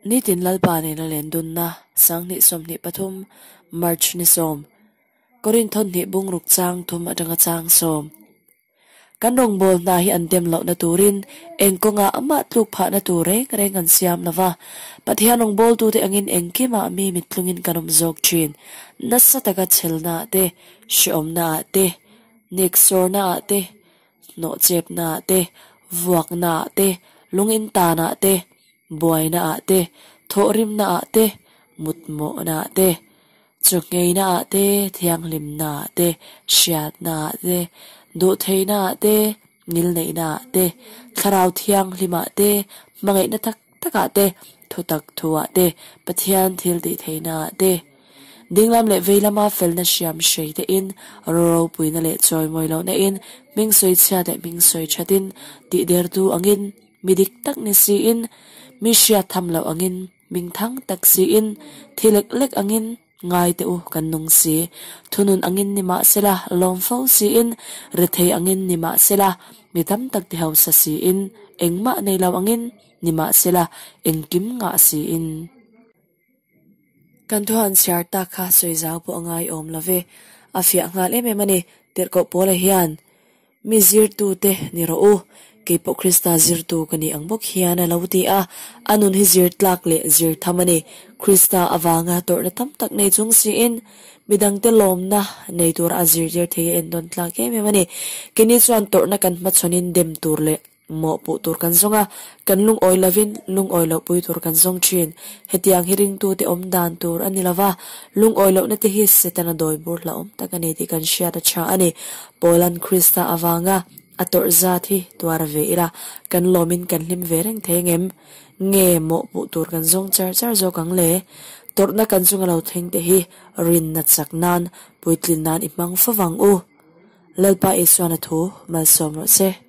Nitin Lalpa nena lendunna 2023 March ni 10 Korinth hnih bungruk chang thum atanga chang 10. Kan rawngbawl hna hi an dem lohna turin eng kawngah amah tluk phahna tur reng reng an siam lova. Pathian rawngbawltute angin engkimah mi mittlungin kan awm zawk thin. Nasa taka chhelnaah te, hrehawmnaah te, neksawrnaah te, hnawhchepnaah te, vuaknaah te, lungintanah te, buainaah te, thawhrimnaah te, mutmawhnaah te, chawngheinaah te, thianghlimnaah te, hriatnaah te, duhtheihnaah te, ngilneihnaah te, thlarau thianghlimah te, hmangaihna tak takah te, thutak thuah te, Pathian thil tihtheihnaah te. Dinglam leh veilama felna hriam hrei te in, ropuina leh chawimawi lohna in, hming sawi chhiat leh hming sawi that in, tihdertu angin, Mi dik tak ni siin, mi hriat tham loh angin, ming thang tak siin, thi lek lek angin, ngai teh u kan nung si. Thunun angin ni mah sela, lawm fo siin, rethei angin ni mah sela, mi tam tak ti hausa siin, engmah nei lo angin ni mah sela, engkim ngah siin. Kan thuhan chhiar tak kha sawi zau pawh a ngai awm lo ve. A fiah nghal em em a ni, tirhkoh Paula hian, Mi zirtute ni rawh u, kei pawh Krista zirtu ka ni ang bawk hian a lo ti a, a nun hi zir tlak leh zir tham a ni. Krista avanga tawrhna tam tak nei chung siin midangte lawmna nei tura a zirtir thei a endawn tlak em em a ni. Keini chuan tawrhna kan hmachhawnin dem tur leh Mawhpuh tur kan zawng a, kan lungawi lovin lungawi loh pui tur kan zawng thin. Hetiang hi ringtute awm dan tur a ni lova, lungawi lohna te hi Setana dawi bur hlauhawm tak a ni tih kan hriat a tha a ni. Paula'n Krista avanga a tawrh zat hi tuar ve ila, kan lawmin kan hlim ve reng thei ngem? Nge mawhpuh tur kan zawng char char zawk ang le? Tawrhna kan chunga lo thleng te hi rinna chak nan, puitlin nan i hmang fo vang u. Lalpa Isuana thu malsawm rawh se.